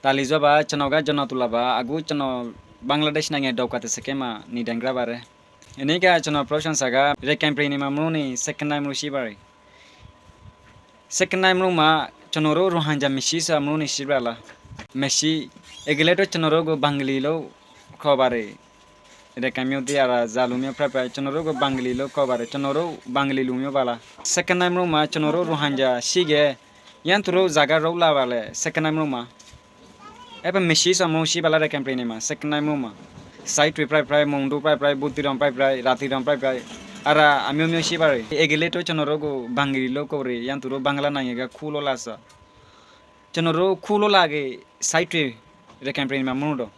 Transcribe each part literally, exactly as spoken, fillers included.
Tali zuba, cono ga jono tulaba, agu cono Bangladesh nange daukate sekema ni dengra bare. Ini ga cono proshon saga, Rakhine prinima mruni second time mru sibari. Second time mruma, cono ro Rohingya misi sa mruni sibala. Misi, egeleto cono ro go Bangali lo kobare. Rakhine miyo di ara za lumio prai prai, cono ro go Bangali lo kobare, cono ro Bangali lumio bala. Second time mruma, cono ro Rohingya sige, yan turo zaga ro labale, second time mruma. Eba misi sa mru sibala Rakhine prinima, second time mruma. Saitwi prai prai, Mongdu prai prai, Butiram prai prai, Ratiram prai prai. Ara amio mio sibari. Egeleto cono ro go Bangali lo kobare, yan turo Bangla nange ga kulo lasa. Cono ro kulo lage saitwi Rakhine prinima mru do.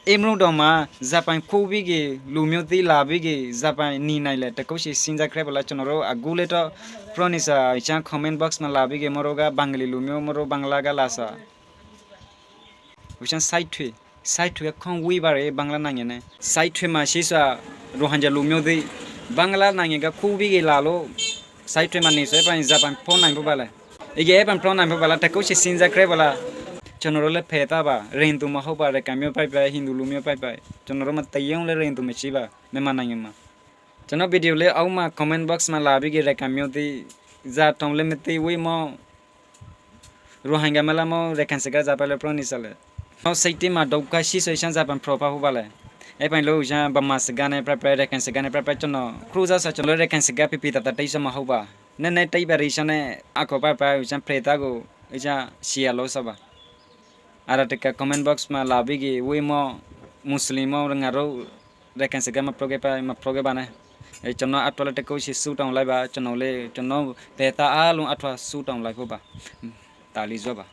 Imrudoma Japan kóu bígi lumío dí labígi Japan ni naile tekóu si sínza krébola conoro agúleto prónisa ichá comment box ma labígi moroga Bangali lumío moro Bangla ga lasa. Uichá sáithwe, sáithwe kóng wíbare Bangla nangene. Sáithwe ma sísa Rohingya lumío dí Bangla nangega kóu bígi lalo sáithwe ma niso epan Japan phó naimbo bale. Ige epan phó naimbo bala tekóu si sínza krébola. Conorole peta ba, Rentu ma hóba, Rekamío páipai, Hindu lumío páipai. Conoroma teiyóngle Rentu mesiba, mema nangema. Cono video le auma comment box ma labígi Rekamío dí, za tongle meti wímo, Rohingya mela mo Rekan siga za pale prónisa le. Mo seiti ma douka síso ichá Japan phó pa hóbale. Epan lo ichá Bama sigane práipai, Rekan sigane práipai, cono kruza sa cono Rekan siga pipi tata teisa ma hóba. Ne ne teiba ri ichá ne ako páipai ichá preta go ichá sia lo saba. Ara teka comment box ma labígi wímo Muslim o rengaro Rekan siga ma proge pa, ma proge bane. E cono atwale tekóu si su tong laiba, cono le, cono peta alung atwa su tong lai hóba. Tali zoba.